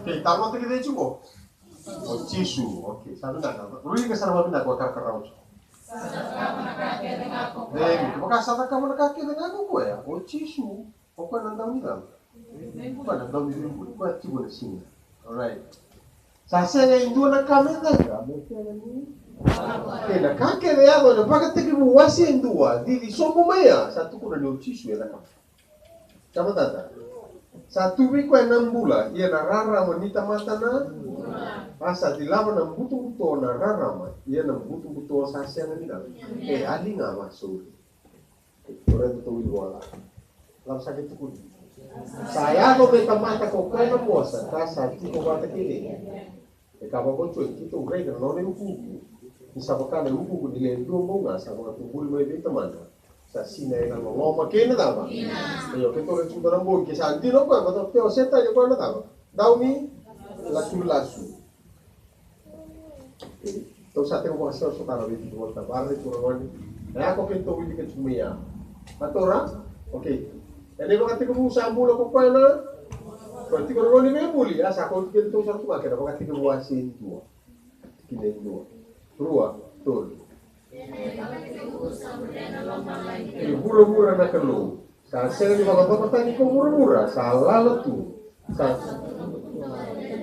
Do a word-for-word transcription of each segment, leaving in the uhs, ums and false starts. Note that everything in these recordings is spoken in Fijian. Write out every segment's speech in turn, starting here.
Okay, taro vata kece tiko. O Jisu, okay, sa vinaka. Rui ka sara vata vinaka ko karakara o Jisu. Very good. Vaka sa cakava na ka kece ga ko koya. O Jisu, o koya na dau ni cava? Ko koya na dau ni veibuli, ko koya tiko na siga. Alright. Sa sega e dua na ka me caka, me sega ni. Okay, na ka kece e yaco ena Vakatekivu wase e dua, cici sobu mai ya, sa tukuna ni o Jisu e cakava. Sa matata. Sa tu vei koya na bula, ia na rarama ni tamata na. A sa cilava na butobuto na rarama, ia na butobuto sa sega ni cava. E, a liga va, sorry. Ora e tou wili vola. Lava sa ke tukuni. Sa yaco me tamata ko koya na vosa, ka sa tiko vata kei. E ka vakaotioti, keitou raica na nona iukuuku. Ni sa vaka na iukuuku ni lewe dua bau ga sa vakatuburi mai vei tamana. Sa sinai ena loloma kei na cava. Io, keitou raica tiko na bogi, ke sa dina o koya, vata kei o Setani o koya na cava. Dau ni lasulasu. Tou sa tekivu vakasosotaka vei tiko na Volatabu, vakaraici tiko na gone. E a ko keitou wilika tiko mai ya. Matora? Okay. Ena iVakatekivu sa bula ko koya na. Ko tiko na gone ni veibuli, a sa ko keitou sa tu ga kei na Vakatekivu wase e dua. Tikina e dua. Rua, tolu. E vuravura na Kalou. Sa sega ni vakavakatani ko vuravura, sa lala tu. Sa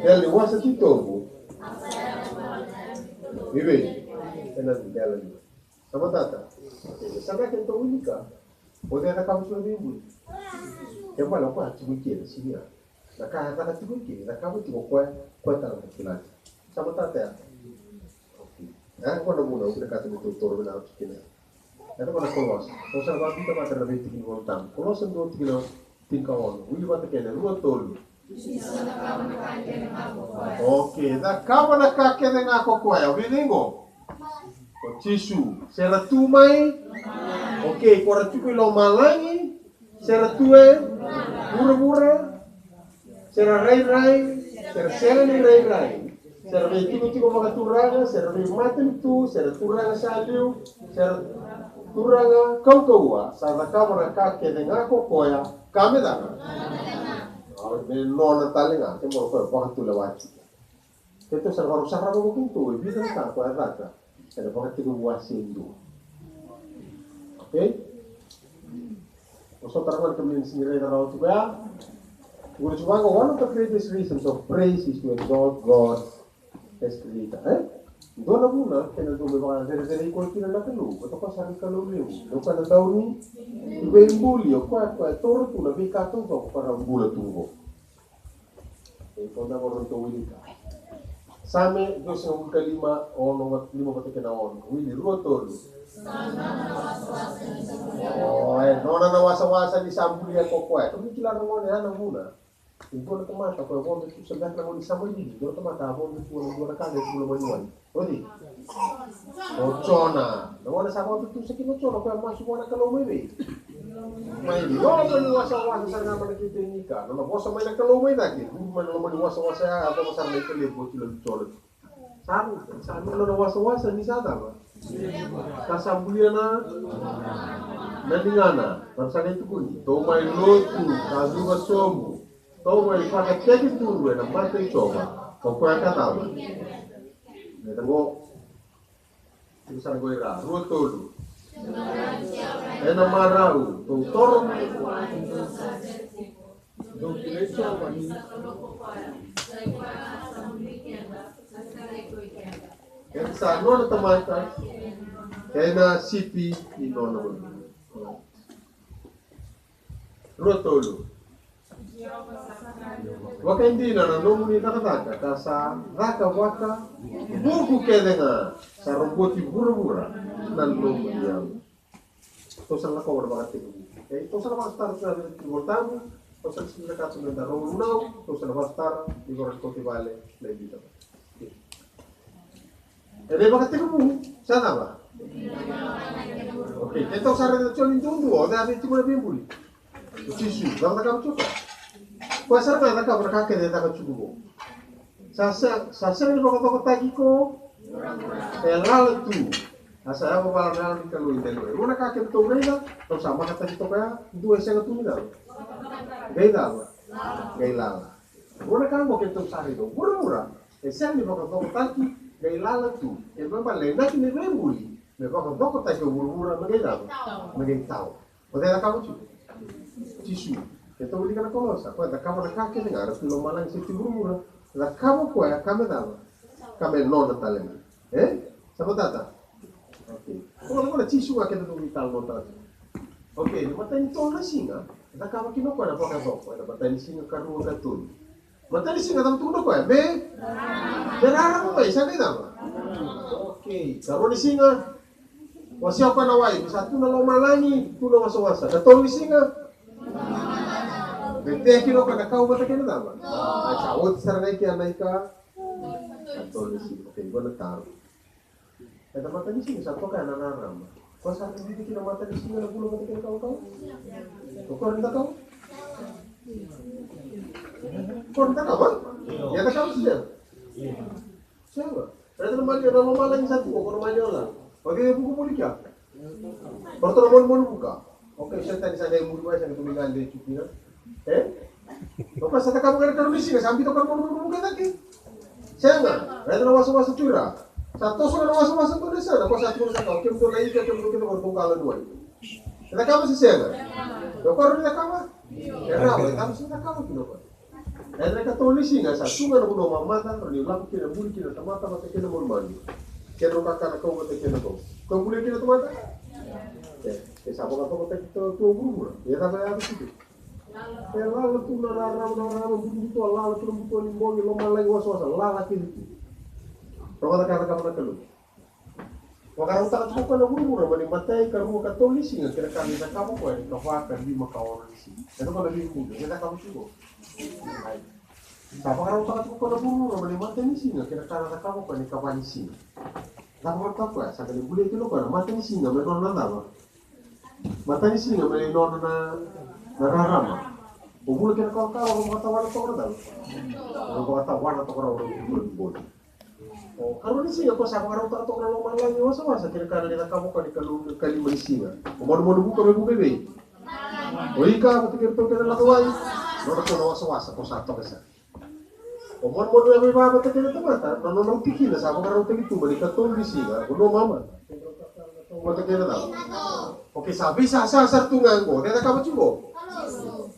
dela ni wasa titobu. Ivei? Ena dela ni. Sa matata. Sa na kena tau wilika. O cei e cakava tiko na veibuli? Kevaka o koya a tiko i ke, na siga. Na ka e caka tiko i ke, e cakava tiko o koya, koya tale na kilati. Sa matata ya. Okay. E, ko na vuna, au vinakata me tou toro vinaka tiko kina. E, ko na Kolosa. Kolosa na vakabiuta vata na veitikina ni Volatabu. Kolosa dua tikina tinikaono. Wili vata kena, rua, tolu. Okay, cakava na ka kece ga ko koya. Wili qo. O Jisu. Se ra tu mai. Okay, ko ra tu i lomalagi. Se ra tu e vuravura, se ra rairai, se ra sega ni rairai, se ra veitikotiko vakaturaga, se ra veimatanitu, se ra turaga sa liu, se ra turaga kaukauwa, sa cakava na ka kece ga ko koya, ka me cava? Au me nona tale ga, ke bau koya vakatulewataki. Keitou sa na vakarau sarava ko keitou e vica na ka koya e caka ena Vakatekivu wase e dua. Okay? Ko so tara gona kemuni na sega ni raica rawa tiko ya. Tukuna tiko vaqo, one of the greatest reasons of praise is to exalt God as creator. E? Dua na vuna kena dua me vakacerecerei koya kina na Kalou. Ko toka sara ni Kalou levu. O koya na dau ni veibuli, o koya, koya e taura tu na veika taucoko ko ra bula tu qo. E ko na varo tou wilika. Same dua sagavulu ka lima, ono, lima vata kei na ono. Wili, rua, tolu. O, e nona na wasawasa ni sa bulia ko koya. Kemuni kila na gone, ya na vuna. E dua na tamata koya vodo tu sa beka na gone ni sa mai lili. Dua na tamata a vodo tu na dua na ka qai tu loma ni wai. O cei? O Jona. Na gauna sa vakatutusa kina o Jona, o koya masu vua na Kalou mai vei? Mai loma ni wasawasa sara ga mai na kete ni ka. Nona vosa mai na Kalou mai cake, curu mai na loma ni wasawasa ya, a yacova sara na ikalevu oti na Jona. Sa, sa nona na wasawasa ni sa cava? Ka sa bulia na, na ligana. Ka sa qai tukuni, tou mai lotu, ka cuva sobu. Tou mai vakatekiduru ena mata i Jiova, o koya ka cava? Meda qo. Tiko sara qo i ra, rua, tolu. Ena marau, tou toro mai. Dou kilai Jiova ni. Eda sa nona tamata, kei na sipi ni nona vanua. Rua, tolu. Vakaidina na nomuni cakacaka, ka sa caka vakavuku kece ga, sa roboti vuravura na nomuni yago. Tou sa na lakova na vakatekivu. E, tou sa na vakasatara tu na veitikina ni Volatabu, tou sa na sega ni vinakata meda rogo vunau, tou sa na vakasatara ni vara ni kauti vale na ivita. E vei vakatekivu sa cava? Okay, keitou sa raica tiko ni duadua, o cei a vei tiko na veibuli? O Jisu, cava cakava tiko? Koya sara ga cakava na ka kece e caka tiko qo. Sa, sa, sa sega ni vakacokotaki ko, e lala tu. A sa yavala na Yalo ni Kalou i dela. Rua na ka keitou raica, tou sa makataki toka ya, dua e sega tu ni cava? Qai cava? Qai lala. Rua na ka oqo keitou sa raica, o vuravura e sega ni vakacokotaki, qai lala tu. E me baleta na inaki ni veibuli me vakacokotaki o vuravura me qai cava? Me qai tawa. O cei e cakava tiko? Jisu. Keitou wilika na Kolosa, o koya e cakava na ka kece ga, era tu i lomalagi se tu i vuravura. Cakava o koya ka me cava? Ka me nona tale ga. E? Sa matata? Okei. Ko na, ko na Jisu ga keitou veitalanoataka tiko. Okei, na imatai ni tolu na siga e cakava kina o koya na vakacoko, ena imatai ni siga, karua, katolu. Imatai ni siga cava tukuna o koya? Me, me rarama mai, sa qai cava? Okei, karua ni siga, wasea o koya na wai, sa tu na lomalagi, tu na wasawasa. Katolu ni siga, me tea kina o koya na kau vata kei na cava? A, sa oti sara ga i kea na ika. Katolu ni siga. Okei, qo na taro. Ena imatai ni siga sa toka ya na rarama. Ko sa raica kina imatai ni siga na vula vata kei na kawakawa? O koya raica kawa? Ko raica kawa? Ia na kawa sega. Sega. Raica na mali, na lomalagi sa tu, ko na mali ola. O cei e vuka voli kea? Ko ratou na monumonu vuka. Okei, Setani sa qai muri mai, sa qai tu mai qai dei tu kina. E? O koya sa cakava ga na karua ni siga, sa biuta o koya na monumonu vuka e cake. Sega, raica na wasawasa tu i ra. Sa toso ga na wasawasa tu na yasana, o koya sa tukuna saka, o kemudou na ika, o kemudou kece, o ratou qalo ni wai. E cakava se sega? O koya rawa ni cakava? E rawa, e cava sa cakava kina o koya? Raica na ikatolu ni siga, sa tu ga na vanua mamaca, rawa ni lako kina, buli kina na tamata vata kei na manumanu. Kei na kakana kau vata kei na kau. Kau buli kina na tamata? E, e sa vakacokotaki tu, tu o vuravura. E cava e yaco tiko? E lala tu na rarama, na rarama, butobuto, lala tu na buto ni bogi, lomalagi, wasawasa, lala kece tu. Rogoca ka cakava na Kalou. Vakarautaka tiko o koya na vuravura mai na imatai, karua, katolu ni siga kei na ka me cakava o koya ena ikava, kalima, kaono ni siga. E toka na veibuli e cakava tiko. Sa vakarautaka tiko o koya na vuravura mai na imatai ni siga kei na ka me cakava o koya ena ikava ni siga. Sa vakarautaka o koya, sa qai bulia kina o koya na mata ni siga me nona na cava? Mata ni siga me lai nona na, na rarama. O vula kei na kawakawa, o vakatawana toka na cava? O vakatawana toka na, o na vula ni bogi. O karua ni siga, o koya sa vakarautaka toka na lomalagi, wasawasa kei na ka me lai cakava o koya ena ikalima ni siga. O manumanu vuka me vuka i vei? O ika vata kei iratou kece na lako i wai. Nona tu na wasawasa, o koya sa toka sara. O manumanu yavai vata kei na tamata, na nona tikina sa vakarautaki tu mai na ikatolu ni siga, o nona mama. Vata kei na cava? Okei, sa veisasa sara tu ga qo, e cakava tiko qo.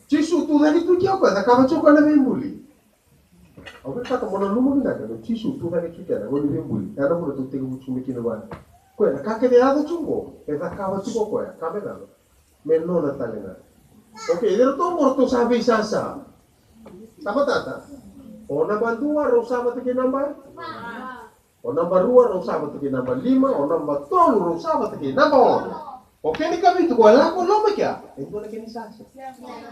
Jisu tu cake tu kea o koya, e cakava tiko o koya na veibuli. Au via kaya mo na nanuma vinaka, o Jisu tu cake tu kea na gone ni veibuli. Ia na vuna tou tekivu tu mai kina vua. Koya na ka kece e yaco tu qo, e cakava tiko o koya, ka me cava? Me nona tale ga. Okei, iratou qo ratou sa veisasa. Sa matata. O naba dua rau sa vata kei naba. O naba rua rau sa vata kei naba lima, o naba tolu rau sa vata kei naba ono. O kena ikavitu ko e lako loma i kea, e dua na kena isasa.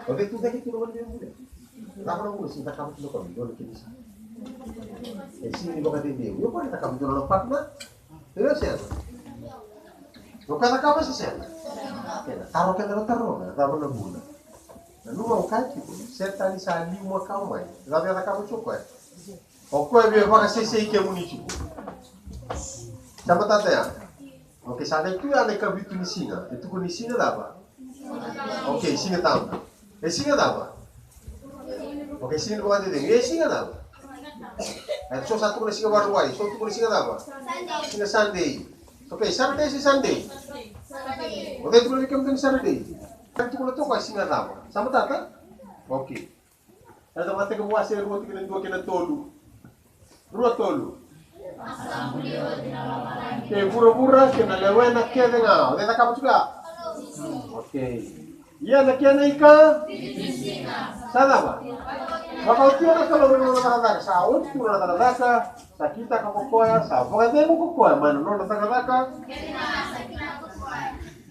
O cei tu cake tu na gone ni veibuli? Cava na vuna sega ni cakava tu na ka me dua na kena isasa? E sega ni vakacegu. Io, ko e cakava tu na nona partner. Io, sega. O koya cakava se sega? Kena taro, kena na taro, na cava na vuna? Nanuma au kaya tiko, Setani sa liu makawa mai. Cava e cakava tiko o koya? O koya via vakasesei kemuni tiko. Sa matata ya. Okei, sa qai tu ya na ikavitu ni siga. E tukuni siga cava? Okei, Siga Tabu. E siga cava? Okei, siga ni vakacecegu. E siga cava? E so sa tukuna siga Vakarauwai, so tukuna siga cava? Siga Sunday. Okei, Saturday se Sunday? O cei tukuna vei kemudou ni Saturday? Sa tukuna toka siga cava? Sa matata? Okei. Eda Vakatekivu wase rua tikina dua kei na tolu. Rua, tolu. Kei vuravura kei na lewena kece ga. O cei cakava tiko ya? Okei. Ia na kena ika sa cava? Vakaotia na Kalou na nona cakacaka. Sa oti tu na nona cakacaka. Sa kitaka ko koya, sa vakacegu ko koya mai na nona cakacaka.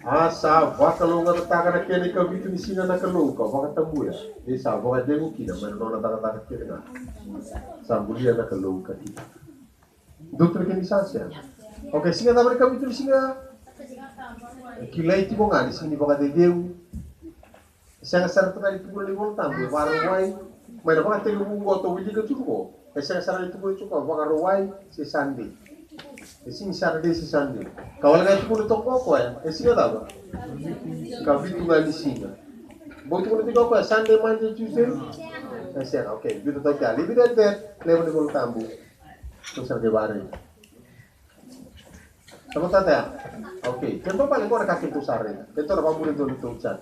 A sa vakalougatataka na kena ikavitu ni siga na Kalou ka vakatabuya, ni sa vakacegu kina mai na nona cakacaka kece ga. Sa bulia na Kalou ka tiko. Dou tu na kena isasa. Okei, siga cava na ikavitu ni siga? E kilai tiko ga ni siga ni vakacecegu. E sega sara tu ga ni tukuna na iVolatabu e Vakarauwai. Mai na Vakatekivu qo tou wilika tiko qo, e sega sara ni tukuna tiko Vakarauwai se Sunday. E sega ni Saturday se Sunday. Ka wale ga e tukuna toka o koya e siga cava? Ikavitu ga ni siga. Bau tukuna tiko o koya Sunday, Monday, Tuesday? E sega, okay. Biuta toka ya. Leave it at that. Levu ni Volatabu. Tou sa qai vakaraica. Sa matata ya? Okay. Keitou vale qo na ka keitou sa raica. Keitou na vakamuri dua na tou chat.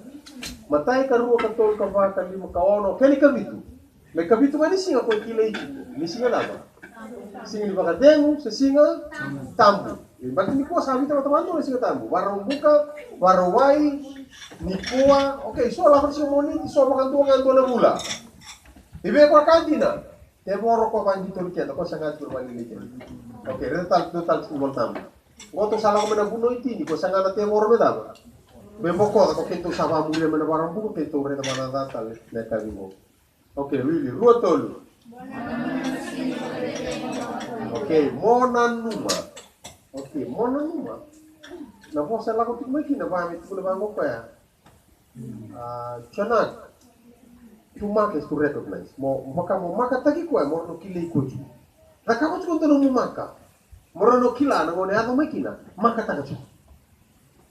Matai, ka rua, ka tolu, ka va, ka lima, ka ono. Kena ikavitu. Me ikavitu ga ni siga ko kilai tiko. Ni siga cava? Siga ni vakacegu se Siga Tabu. E, baleta nikua sa vica vata vakadua na Siga Tabu. Vakaraubuka, Vakarauwai, nikua. Okay, so lako na siga Moniti, so vakadua ga dua na vula. I vei koya ka dina? Tevoro ko vaqitoni keda, ko saga tiko na valelei keda. Okay, raica tale, dua tale tiko na Volatabu. Qo tou sa lako mai na vunau e tini, ko saga na tevoro me cava? Me bokoca, ko keitou sa vakamuria mai na Vakaraubuka, keitou raica vakacaca tale na yakavi qo. Okay, wili, rua, tolu. Okay, mo nanuma. Okay, mo nanuma. Na vosa e lako tiko mai kina, va me tukuna vaqo koya. Ah, Janak, to mark is to recognize. Mo, mo vaka mo makataki koya, mo rawa ni kilai koya tu. Cakava tiko dua nomu maka. Mo rawa ni kila na gauna e yaco mai kina, makataka tiko.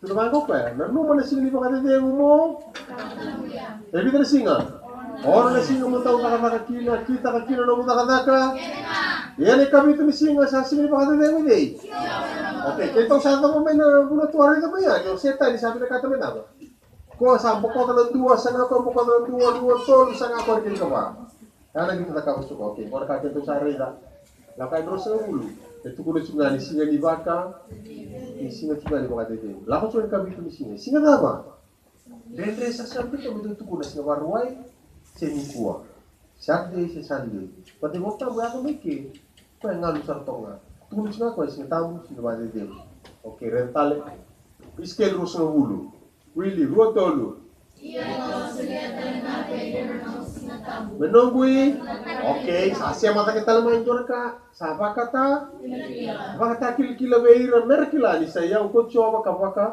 Tukuna vaqo koya, nanuma na siga ni vakacecegu mo. E vica na siga? Ono na siga mo dau cakacaka kina, kitaka kina nomu cakacaka. Ia na ikavitu ni siga sa siga ni vakacecegu i cei? Okay, keitou sa cava mai na vuna tou a raica mai yani, o Setani sa vinakata me cava? Ko sa bokoca na dua, saga ko bokoca na dua, rua, tolu, saga ko rikiriki va. Ia na qito cakava tiko, okay, qo na ka keitou sa raica. Na ka e drau sa vulu. E tukuna tiko ga ni siga ni vaka, ni siga tiko ga ni vakacecegu. Lako tiko ni ikavitu ni siga. Siga cava? Dredre sara sara tiko me tou tukuna siga Vakarauwai se nikua. Saturday se Sunday. Baleta Volatabu e yaco mai ke, koya e galu sara toka ga. Tukuna tiko ga koya Siga Tabu, siga vakacecegu. Okay, raica tale. Isikeli ruasagavulu. Wili, rua, tolu. Ia, au solia tale ga vei ira na noqu Siga Tabu. Me noqu i? Okay, sa sema cake tale mai dua na ka. Sa vakata? Vakatakilakila vei ira me ra kila ni sa i au ko Jiova ka vaka?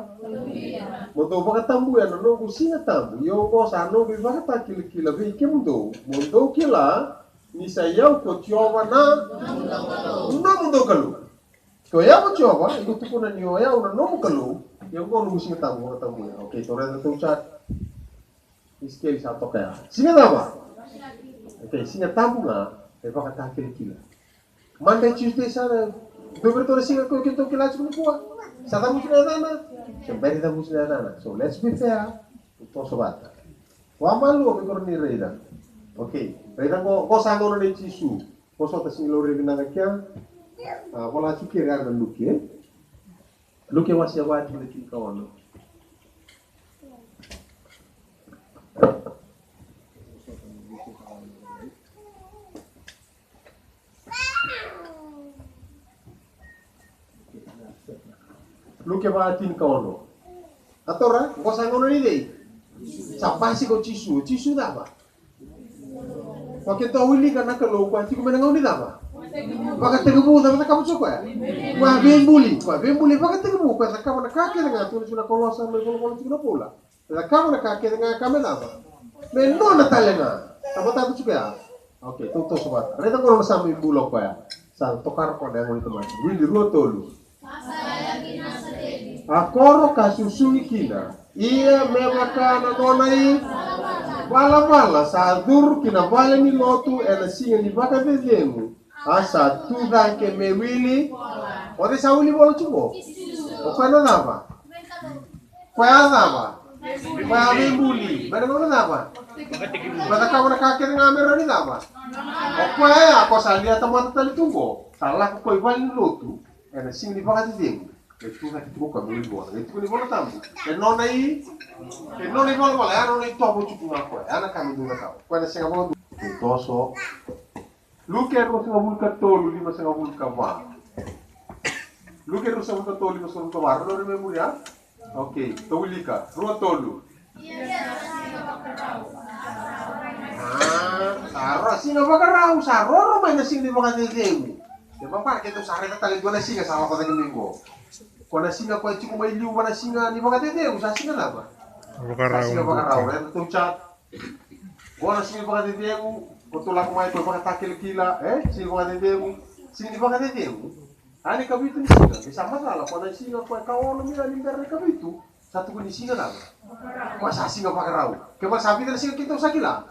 Mo dou vakatabuya na noqu Siga Tabu. Ia oqo sa noqu ivakatakilakila vei kemudou. Mo dou kila ni sa i au ko Jiova na nomudou Kalou. Ko i au ko Jiova, iko tukuna ni o i au na nomu Kalou, ia oqo nomu Siga Tabu, vakatabuya. Okay, tou raica tou chat. Isikeli sa toka ya. Siga cava? Okay, Siga Tabu ga, e vakatakilakila. Monday, Tuesday, sa na, dua vei iratou na siga ko keitou kila tiko nikua. Sa cavuti na yacana? Se bera ni cavuti na yacana. So let's be fair. Toso vata. Vakamalua me koro ni raica. Okay, raica qo, qo sa gauna nei Jisu. Vosota, sega ni laurai vinaka kea. A, vola tiko keri na Luke. Luke wase va, tikina tinikaono. Luke va, tinikaono. A taura, qo sa gauna ni cei? Sa basika o Jisu. O Jisu cava? Koya keitou wilika na Kalou, koya tiko mai na gauna ni cava? Vakatekivu. Cava cakava tiko koya? Koya veibuli. Koya veibuli vakatekivu. Koya cakava na ka kece ga, tukuna tiko na Kolosa, mai volavola tiko na Paula. Cakava na ka kece ga ka me cava? Me nona tale ga. Sa matata tiko ya. Okay, tou toso vata. Raica qo na Same i bula o koya. Sa tokara koya na yago ni tamata. Wili, rua, tolu. A koro ka susugi kina. Ia me vaka na nona ivalavala sa curu ki na vale ni lotu ena siga ni vakacecegu. A sa tu cake me wili. O cei sa wili vola tu qo? O koya na cava? Koya a cava? Koya a veibuli. Mai na gauna cava? Koya cakava na ka kece ga me rawa ni cava? O koya ya, ko sa lia tamata tale tu qo. Sa lako ko i vale ni lotu ena siga ni vakacecegu. E tu cake tiko koya me wili vola. E tiko ni Vola Tabu. E nona i, e nona ivalavala, ya nona itovo tiko ga koya. Ya na ka me dua cakava. Koya na sega vakadua. E toso. Luke ruasagavulu ka tolu, limasagavulu ka va. Luke ruasagavulu ka tolu, limasagavulu ka va. Rau ri me muria? Okay, tou wilika. Rua, tolu. A, sa ro, siga vakarau, sa roro mai na siga ni vakacecegu. E vaka keitou sa raica tale dua na siga sa lako cake mai qo. Ko na siga ko e tiko mai liu va na siga ni vakacecegu, sa siga cava? Sa siga vakarau. Raica tou chat. Qo na siga ni vakacecegu, ko tou lako mai ko vakatakilakila, e? Siga ni vakacecegu, siga ni vakacecegu. A ni kavitu ni siga, ni sa macala, ko na siga ko e kaono mai ni bera ni kavitu, sa tukuni siga cava? Ko sa siga vakarau. Kevaka sa vica na siga keitou sa kila?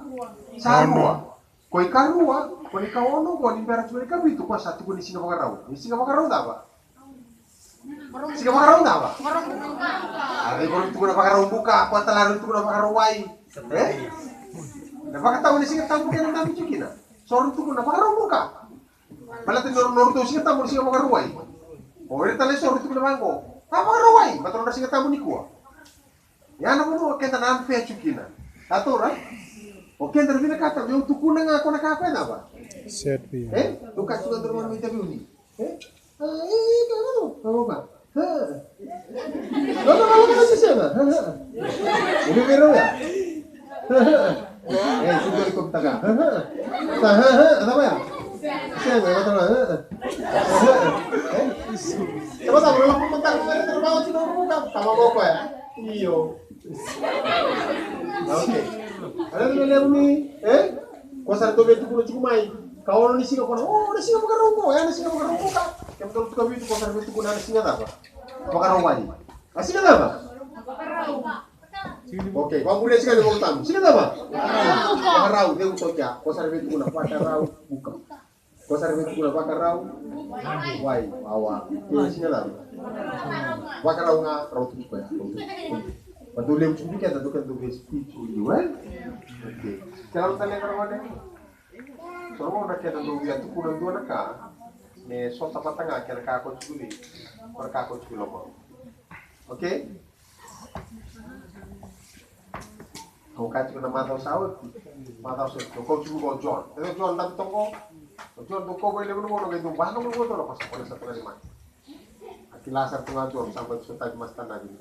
Sa rua. Ko ikarua, ko na ikaono, ko ni bera tu na ikavitu, ko sa tukuni siga vakarau. Ni siga vakarau cava? Siga vakarau cava? A, ni ko tukuna vakarau buka, ko tala ro tukuna vakarau wai. E? Na vakatau ni siga tabu kena tabu tiko kina. So ro tukuna vakarau buka. Baleta ni nodratou siga tabu ni siga vakarau wai. O ira tale so ro tukuna vaqo. A, vakarau wai, baleta nodra siga tabu nikua. Ia na vanua keda na unfair tu kina. Sa taura? O keda na vinakata meu tukuna ga ko na ka ko e cava? Set via. E? Au ka tukuna dua na mai tavi uni. E? A, e, e, ka, ka, ka, ka, ka. Ha. Ka, ka, ka, ka, ka, sega. Ha, ha. Umi vei rau ya. Ha, ha. E, tu dua ni kopi taka. Ha, ha. Sa, ha, ha, a cava ya? Sega, e, cava, ha, ha. Ha, ha. E? Sa vata, ura lapu mataka, ura lapu mataka, ura lapu mataka. Tama ko koya. Io. Okay. Ena levu ni, e? Ko sa ratou via tukuna tiko mai. Ka ono ni siga ko na, o, na siga vakarau ko, e, na siga vakarau ko ka. Kemudou tuka vitu ko sa ratou via tukuna na siga cava? Vakarau wai. A siga cava? Okay, ko a muri a siga ni Volatabu. Siga cava? Vakarau, cegu toka. Ko sa ratou via tukuna vakarau buka. Ko sa ratou via tukuna vakarau wai, wawa. Ke siga cava? Vakarau ga, rau tu koya. Ratou levu tu keda, dou keda dou via speech really well. Okay. Kila na tale ka rau wale. So rau na keda dou via tukuna dua na ka. Me sota vata ga kena ka ko tukuni. Ko na ka ko tukuni loma. Okay? Au kaya tiko na macawa sa oti. Macawa sa oti. Au kau tiko o John. E John, dabe toka qo. O John, dou kau vei levu na gauna qai dou vaka na gauna toka na pasa kona sa toka ni mate. A kila sara tu ga o John, sa bai sotavi masta na vini.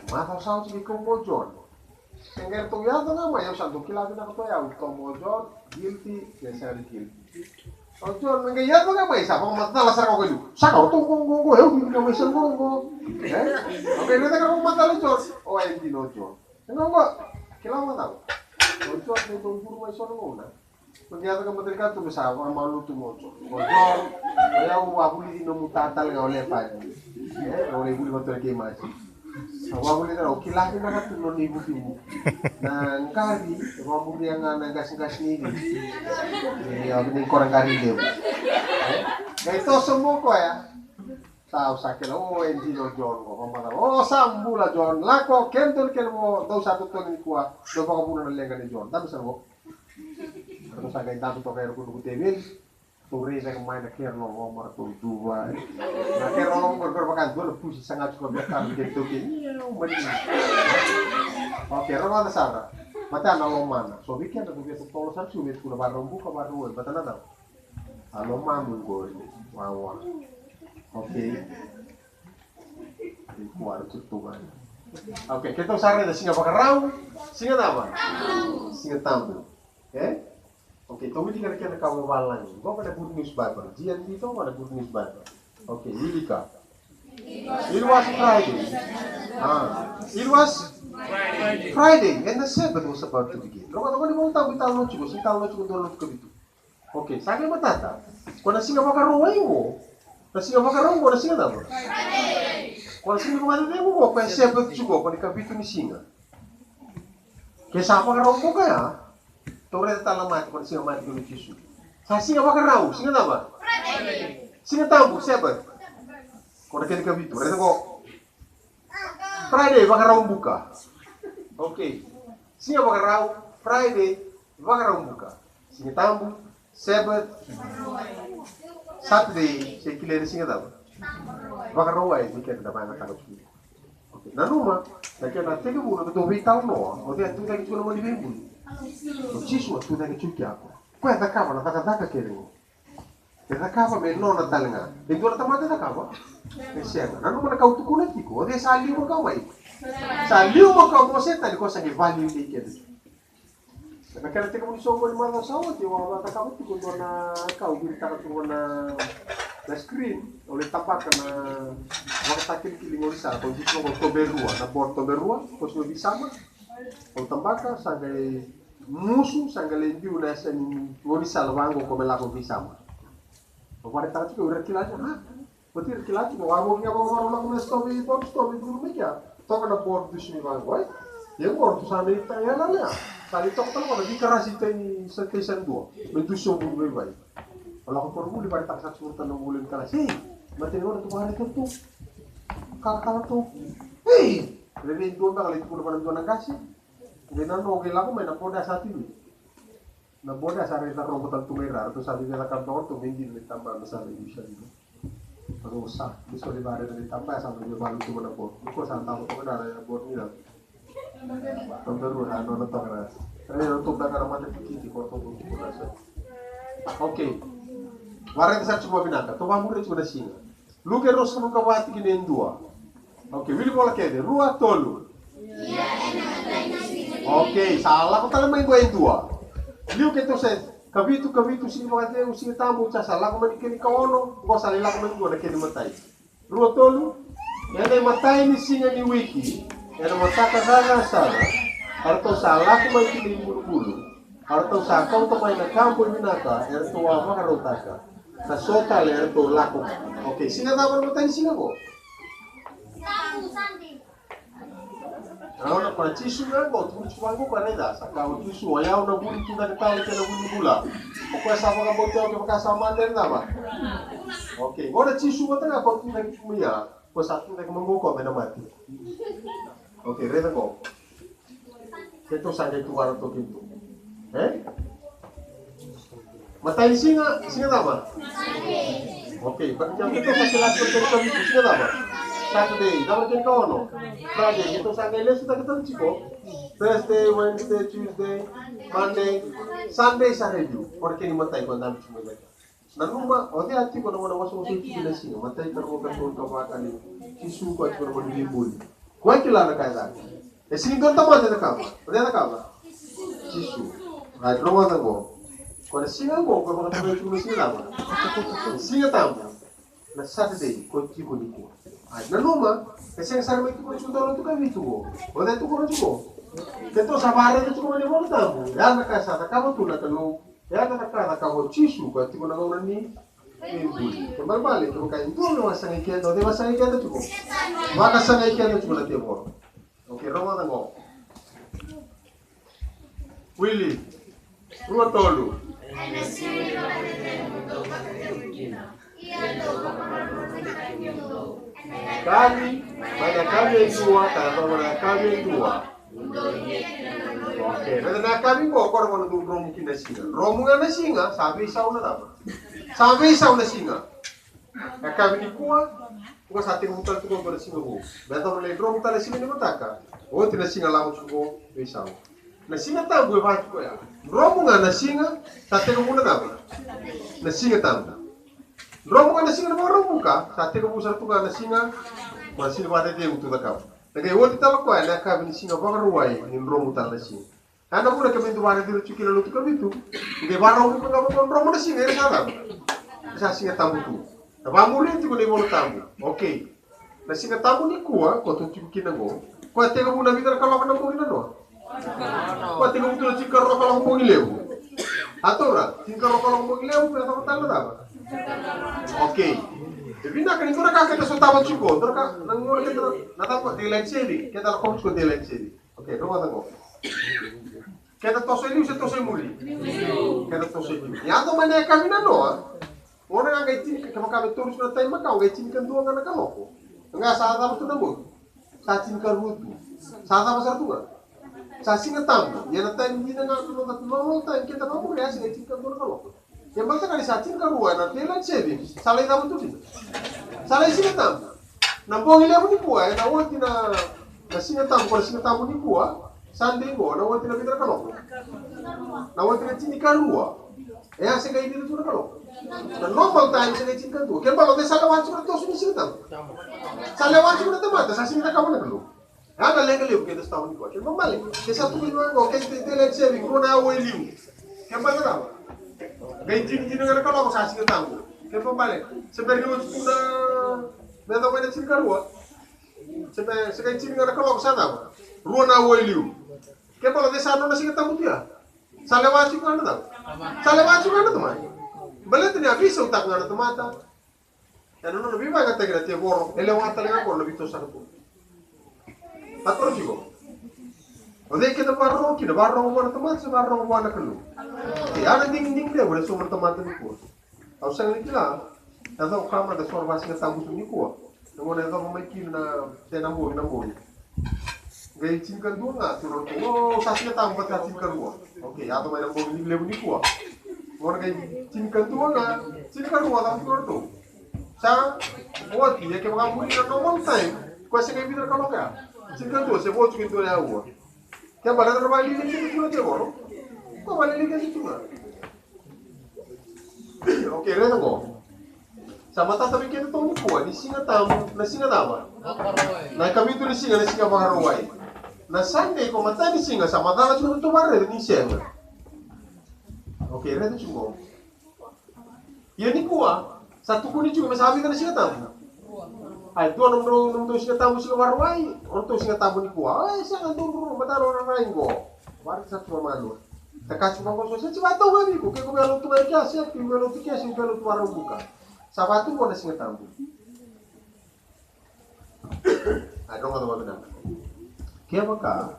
Macawa sa oti qai kau o John. Se qai ratou yaco ga mai, au sa dou kila vinaka tu o yau, tomo o John, guilty, ia sega ni guilty. O John, me qai yaco ga mai, sa vakamacala sara ga o koya liu. Sa ka o ratou qo, qo, qo, eu vivi ga mai sa qo, qo. E? O qai raica ga vakamacala o John. O, e dina o John. E qo, qo. Kila vakacava? O John, me dou buru mai so na gauna. Me qai yaco ga mai tale ka tu me sa vakamalutu mai o John. O John, o yau vavulici nomu ta tale ga o Lepadi. E, o lai vuli vata kei Masi. Au a vuli na, au kila vinaka tu na nona ivukivuki. Na qari e vakamuria ga na qaseqase ni ivuki. E, au ni kora qari levu. E, qai toso mo koya. Sa au sa kila, o, e dina o John qo, vamacala. O, sa bula John, lako, kemudou na kena vo, dou sa totogi nikua, dou vakavuna na leqa nei John. Dabe sara qo. Ratou sa qai dabe toka era kunuku teveli. Ratou raica ga mai na kena loloma, ratou duva. Na kena loloma qori, qori vaka dua na pusi saga tiko via ka me kena toki. Iau, mani. Okei, rogoca sara. Mata na lomana. So vei keda ko via totolo sara tiko me tukuna vakarau buka, vakarau wai, mata na cava? A lomamu qori. Wawa. Okei. Iko a ratou tu mai. Okei, keitou sa raica siga vakarau, siga cava? Siga tabu. E? Okei, tou wilika na kena ka vavalagi. Qo na Good News Bible. G N B qo na Good News Bible. Okei, wilika. It was Friday. Ah, it was Friday, and the Sabbath was about to begin. Rogoca, qo ni Volatabu e talanoa tiko, se talanoa tiko dua na lotu kavitu. Okei, sa qai matata. Ko na siga vakarau wai qo. Na siga vakarau qo, na siga cava? Ko na siga vakacecegu qo, ko e Sabbath tiko, ko ni kavitu ni siga. Ke sa vakarau qo kaya, tou raica tale na mate, ko na siga mate kina o Jisu. Sa siga vakarau, siga cava? Siga tabu, Sabbath. Ko na kena kavitu, raica qo. Friday, vakarau buka. Okei. Siga vakarau, Friday, vakarau buka. Siga tabu, Sabbath, Saturday, se kilai na siga cava? Vakarau wai, ni keda na vakayagataka tu. Okei. Nanuma, na kena tekivu na nodatou veitalanoa, o cei a tucake tiko na mani veibuli? O Jisu a tucake tiko kina. Ko e cakava na cakacaka kece qo. E cakava me nona tale ga. E dua na tamata e cakava? E sega. Nanuma na ka au tukuna tiko, o cei sa liu makawa mai? Sa liu makawa mai o Setani, ko sa qai valiu ni keda. Na kena tekivu ni soqo ni macawa sa oti, au a cakava tiko dua na ka au viritaka tiko na, na screen, au lai tabaka na Vakatakilakila ni Gaunisala, ko Jisu ko Toberua, na board Toberua, ko Jisu Visama. Au tabaka, sa qai musu, sa qai lai biu na yasa ni gaunisala vaqo ko me lako Visama. Au vakaraitaka tiko, ira kila tiko, a? Oti ira kila tiko, au a voki ga vakarau lako na sitovi, board sitovi, duru mai kea. Toka na board dusi mai vaqo, e? Ia qo, ratou sa mai tara yala lea. Sa lai toka tale qo na veikarasi tai ni sa, tai sa dua me dusi o vuli vaivai. O lako koronivuli, vakaraitaka sara tiko vei iratou na vuli ni kalasi. Ei, matai ni gauna tou vakaraica tu, kalakala tu. Ei, rairai dua beka lai tukuna vua na dua na qase. Qai nanoa qai lako mai na boda sa tiko. Na boda sa raica rogo tale tu mai ra, ratou sa via cakava toka ratou me dina na itabana sa lai dusi sa dua. Ratou sa dusi sa lai varaica na itabana sa mai via valu tu mai na boda. Ko sa tava toka na boda ni ra. Tonta rua na nona toka na. Raica na tonta ka na mata tikiti ko tonta tu na sa. Okay. Varaica sara tiko vakavinaka. Tou vamuria tiko na siga. Luke ruasagavulu ka va tikina e dua. Okay, wili vola kece. Rua, tolu. Okay, sa lako tale mai qo e dua. Liu keitou sa kavitu, kavitu, Siga Vakacegu, Siga Tabu, sa lako mai na kena ikaono, qo sa lai lako mai qo na kena imatai. Rua, tolu. Ena imatai ni siga ni wiki, ena mataka gaga sara, eratou sa lako mai ki na ibulubulu. Eratou sa kauta mai na ka boi vinaka eratou a vakarautaka. Ka so tale eratou lako mai. Okay, siga cava na imatai ni siga qo? Rawa na, ko na Jisu ga qo, tukuna tiko vaqo ko na ica, sa kaya o Jisu, o yau na vuli tu cake tale kei na vuli ni bula. O koya sa vakabauti au kevaka sa mate ena cava? Okay, qo na Jisu vata ga ko tu cake tiko mai ya, ko sa tu cake mai qo ko me na mate. Okay, raica qo. Keitou sa qai tukuna toka keitou. E? Matai ni siga, siga cava? Okay, but keitou sa kila tiko keitou sa vitu, siga cava? Saturday, cava na kena ikaono? Friday, keitou sa qai lesu taki tale tiko. Thursday, Wednesday, Tuesday, Monday, Sunday sa review. Ko na kena imatai ko dabe tiko mai cake. Nanuma, o cei a tiko na gauna wasawasai tiko na siga, matai, karua, katolu, ka va, ka lima. Jisu ko a tiko na gauna ni veibuli. Ko a kila na ka e caka. E sega ni dua na tamata e cakava. O cei e cakava? Jisu. Right, rogoca qo. Ko na siga qo, ko vakatokai tiko na siga cava? Siga Tabu. Na Saturday, ko tiko nikua. Right, nanuma, e sega sara mai tiko na tiko na lotu ka vitu qo. O cei tiko na tiko? Keitou sa vakaraica tiko mai na iVola Tabu. Ya na ka sa cakava tu na Kalou. Ya na ka cakava o Jisu ko a tiko na gauna ni veibuli. Kena ibalebale, kevaka e dua me vakasagai keda, o cei vakasagai keda tiko? Vakasagai keda tiko na tevoro. Okay, rogoca qo. Wili. Rua, tolu. Kavi, mai na kavi e dua, ka na kavi e dua. Okay, na, na kavi qo, ko na gauna dou dromu kina na siga. Dromu ga na siga, sa veisau na cava? Sa veisau na siga. Na kavi nikua, qo sa tekivu tale tu qo na siga vou. Me yacova na lai dromu tale na siga ni mataka. Oti na siga lako tu qo, veisau. Na Siga Tabu e vaka tu qo ya. Dromu ga na siga, sa tekivu na cava? Na Siga Tabu. Dromu ga na siga ni Vakaraubuka, sa tekivu sara tu ga na siga, ko na siga ni Vakacecegu tou cakava. Na qai oti tale o koya na yakavi ni siga Vakarauwai ni dromu tale na siga. Ya na vuna keimami dau vakaraici ira tiko kina na lotu kavitu. Qai Vakaraubuka ga vaka dromu na siga, era sa cava? Sa Siga Tabu tu. Na vakamuria tiko na iVola Tabu. Okay. Na Siga Tabu nikua, ko tou tiko kina qo. Ko a tekivu na vica na kaloko na bogi nanoa? Ko a tekivu tu na tinikarua na kaloko bogi levu. A taura, tinikarua na kaloko bogi levu, me yacova tale na cava? Okay. E vinaka ni dua na ka keda sotava tiko, dua na ka, na gauna keda na cava, daylight saving, keda na kovo tiko daylight saving. Okay, rogoca qo. Keda toso i liu se toso i muri? Keda toso i liu. Yaco mai na yakavi nanoa. Gauna ga qai tini, kevaka me tolu tiko na taimi makawa, qai tinikadua ga na kaloko. Ga sa cava tu na bogi? Sa tinikarua tu. Sa cava sara tu ga? Sa Siga Tabu. Ia na taimi dina ga na noda normal time keda vakamuria, sa qai tinikadua na kaloko. Ia baleta ga ni sa tinikarua ena daylight saving, sa lai cava tu kina? Sa lai Siga Tabu. Na bogi levu nikua, ena oti na, na Siga Tabu, ko na Siga Tabu nikua, Sunday qo, na oti na vica na kaloko? Na oti na tinikarua. E a se qai vica tu na kaloko? Na normal time se qai tinikadua. Kena ibalebale o cei sa lewa tiko na toso ni Siga Tabu? Sa lewa tiko na tamata, sa sega ni cakava na Kalou. Ya na leqa levu keda sotava nikua. Kena ibalebale, ke sa tukuni vaqo, ke daylight saving, rua na aua e liu. Kena ibalebale cava? Qai tinitini ga na kaloko sa Siga Tabu. Kena ibalebale, se bera ni oti tu na, me yacova mai na tinikarua. Se be, se qai tini ga na kaloko sa cava? Rua na aua e liu. Kena ibalebale o cei sa nona Siga Tabu tu ya? Sa lewa tiko ga na cava? Sa lewa tiko ga na tamata. Baleta ni a veisautaka ga na tamata. Ena nona veivakayagataki na tevoro, e lewa tale ga qo na veitosoyaki tu. Taura tiko. O cei keda vakarorogo kina, vakarorogo vua na tamata se vakarorogo vua na Kalou? E, a na digidigi levu e so na tamata nikua. Au sega ni kila, e cava ka mada so na vakasigatabu tu nikua. Na gauna e yacova mai kina na, se na bogi, na bogi. Qai tinikadua ga tu na ratou, o, sa sigatabu vata tinikarua. Okei, yaco mai na bogi ni levu nikua. Gauna qai tinikadua ga, tinikarua cava tu na ratou. Sa oti, ia kevaka muri na normal time, koya se qai vica na kaloko ya. Tinikadua, se vo tiko e dua na aua. Kevaka na vakalialia kece tu na tevoro. Ko vakalialia kece tu ga. Okei, raica qo. Sa matata vei kedatou nikua ni Sigatabu, na siga cava? Na ikavitu ni siga, na siga Vakarauwai. Na Sunday ko matai ni siga, sa matata tu na tou vakaraica ni sega. Okei, raica tu qo. Ia nikua, sa tukuni tiko me sa vica na Sigatabu? Ai, dua nomudrau, nomudrau Sigatabu, siga Vakarauwai, o ratou Sigatabu nikua. Ai, sega, dua, rua, matata, rua, rai qo. Vara sa tu malua. Sa kaci vaqo, so se ti vatau vei iko, ke ko via lotu vei kea, se ko via lotu kea, se ko via lotu Vakaraubuka. Sa vatu qo na Sigatabu. A, dou rogoca vakavinaka. Kevaka,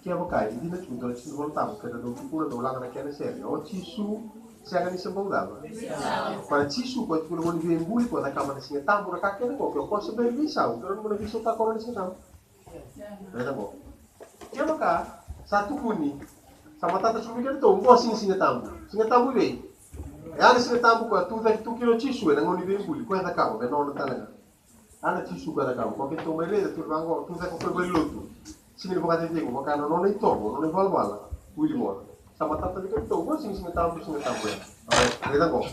kevaka e dina tu dua na tiki ni Vola Tabu, keda dau tukuna, dau laga na kena sere. O Jisu, sega ni se bau cava? Ko na Jisu, ko e tukuna mo ni veibuli, ko e cakava na Sigatabu, na ka kece qo, ke o koya se bau veisau, ke o na mo na veisautaka koya na Sigatabu. Raica qo. Kevaka sa tukuni, sa matata tiko vei kedatou, qo siga, Sigatabu. Sigatabu i vei? E a na Sigatabu koya tucake tu kina o Jisu ena gauna ni veibuli, koya e cakava me nona tale ga. A na Jisu koya e cakava, koya keitou mai raica tu vaqo, tucake o koya i valenilotu. Siga ni Vakacecegu, vaka na nona itovo, nona ivalavala, wili Vola. Sa matata vei kedatou, qo siga, Sigatabu, Sigatabu ya. Alright, raica qo.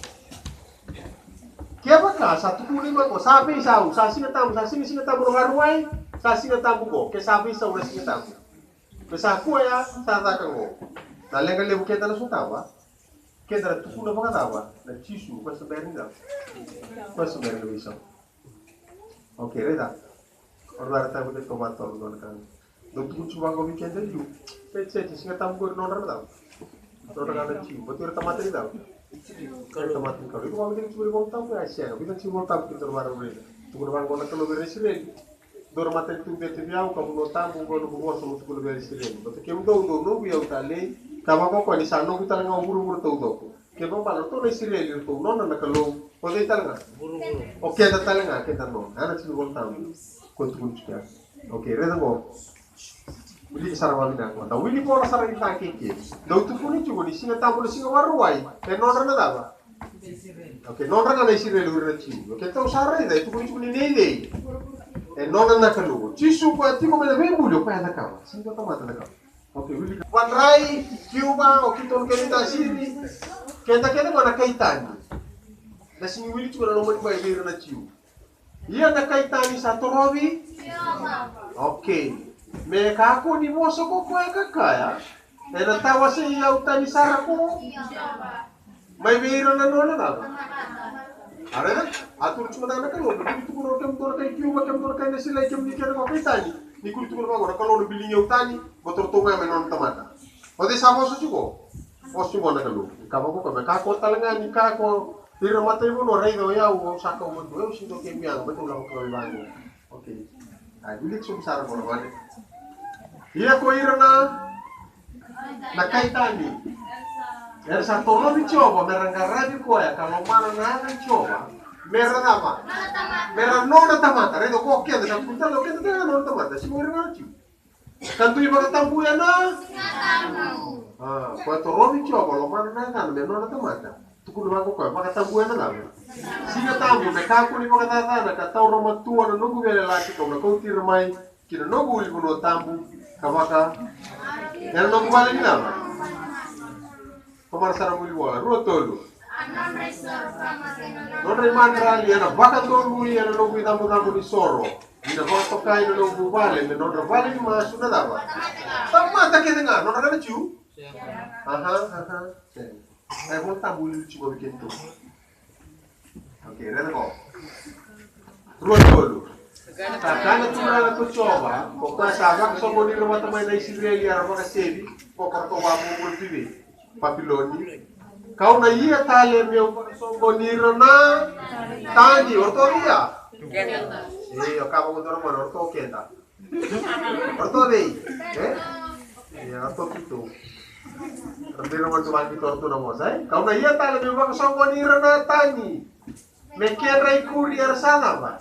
Kevaka sa tukuni mai qo, sa veisau, sa Sigatabu, sa siga, Sigatabu na Vakarauwai, sa Sigatabu qo, ke sa veisau na Sigatabu. Me sa koya sa caka qo. Na leqa levu keda na sotava, keda na tukuna vakacava na Jisu, koya sa bera ni cava? Koya sa bera ni veisau. Okei, raica. O na raica vei keda tomatoro dua na ka. Dou tukuna tiko vaqo vei keda e liu. Seti, seti, Sigatabu qori nodra na cava? Nodra ga na Jiu. Baleta o ira tamata ni cava? Tamata ni Kalou. Iko vakavinaka tiko vei Vola Tabu, e sega. Vinaka tiko Vola Tabu keitou na vakaraica. Tukuna vaqo na Kalou vei ira na Isireli. Dou na matanitu bete vei au, ka vanua tabu, qo na noqu vosa mo tukuna vei ira na Isireli. Baleta kemudou, dou noqu, au talei. Ka vakaoqo ni sa noqu tale ga o vuravura taucoko. Kevaka o ratou na Isireli, o ratou nona na Kalou, o cei tale ga? O keda tale ga, keda nona. Ena tiki ni Vola Tabu. Ko tukuni tiko ya. Okei, raica qo. Wilika sara vakavinaka. Da wili Vola sara i cake ke. Dau tukuni tiko ni Sigatabu na siga Vakarauwai. E nodra na cava? Okei, nodra ga na Isireli, o ira na Jiu. Okei, tou sa raica, e tukuni tiko ni nei cei? E nona na Kalou. Jisu koya tiko mai na veibuli, o koya e cakava. Sega ni tamata e cakava. Okei, wilika. Vadrai, Kiuva, o keitou na kai Tasiri. Keda kece qo na kai tani. Na sega ni wili tiko na loma ni bai vei ira na Jiu. Ia na kai tani sa torovi? Okei. Me kakua ni vosa ko koya ka kaya, ena tawasei au tani sara ko? Mai vei ira na nona cava? A raica, a tukuna tiko mada na Kalou, ni tukuna o kemudou na kai Kiuva, kemudou na kai Nasilai, kemuni kece qo kai tani. Ni kua ni tukuna vaqo, na Kalou na biligi au tani, baleta ratou ga mai nona tamata. O cei sa vosa tiko? Vosa tiko na Kalou. Ka vaqo ka me kakua tale ga ni kakua ira mataivanua, raica o yau, au sa kau matua, au sega ni dua kemu yaga, baleta au lako tu ga mai vaqo. Okei. Ai, wilika sobu sara qo na vale. Ia ko ira na, na kai tani. Era sa torovi Jiova, mera qaravi koya, ka lomana na yaca i Jiova. Mera cava? Mera nona tamata. Raica ko keda, sa tukuna tale o keda, keda nona tamata. Sega ni ira ga na Jiu. Ka dui vakatabuya na? A, koya torovi Jiova, lomana na yacana me nona tamata. Tukuna vaqo koya, vakatabuya na cava? Sigatabu, me kakua ni vakacacana, ka taura matua na noqu veiyalayalati, kau na kauti ira mai ki na noqu ulunivanua tabu, ka vaka ena noqu vale ni cava? Tomana sara na wilivola, rua, tolu. Nodra imadrali ena vakadonui ena noqu icabocabo ni soro. Ni na vakatokai na noqu vale me nodra vale ni masu na cava? Tamata kece ga, nodra ga na Jiu? Aha, aha, sega. E Vola Tabu lili tiko vei keitou. Okei, raica qo. Rua, tolu. Sa kaya na Turaga ko Jiova, ko koya sa vakasoqoni ira vata mai na Isireli era vakasevi, ko koya ratou vakabobula tu i vei? Papiloni. Kau na ia tale meu vakasoqoni ira na tani, o ratou ia? Keda. E, o ka vakadua na mana, o ratou keda. Ratou vei? E? Ia, ratou tu. Ratou na matu vaki tu ratou na vosa, e? Kau na ia tale me vakasoqoni ira na tani. Me kedra ikuri era sa cava?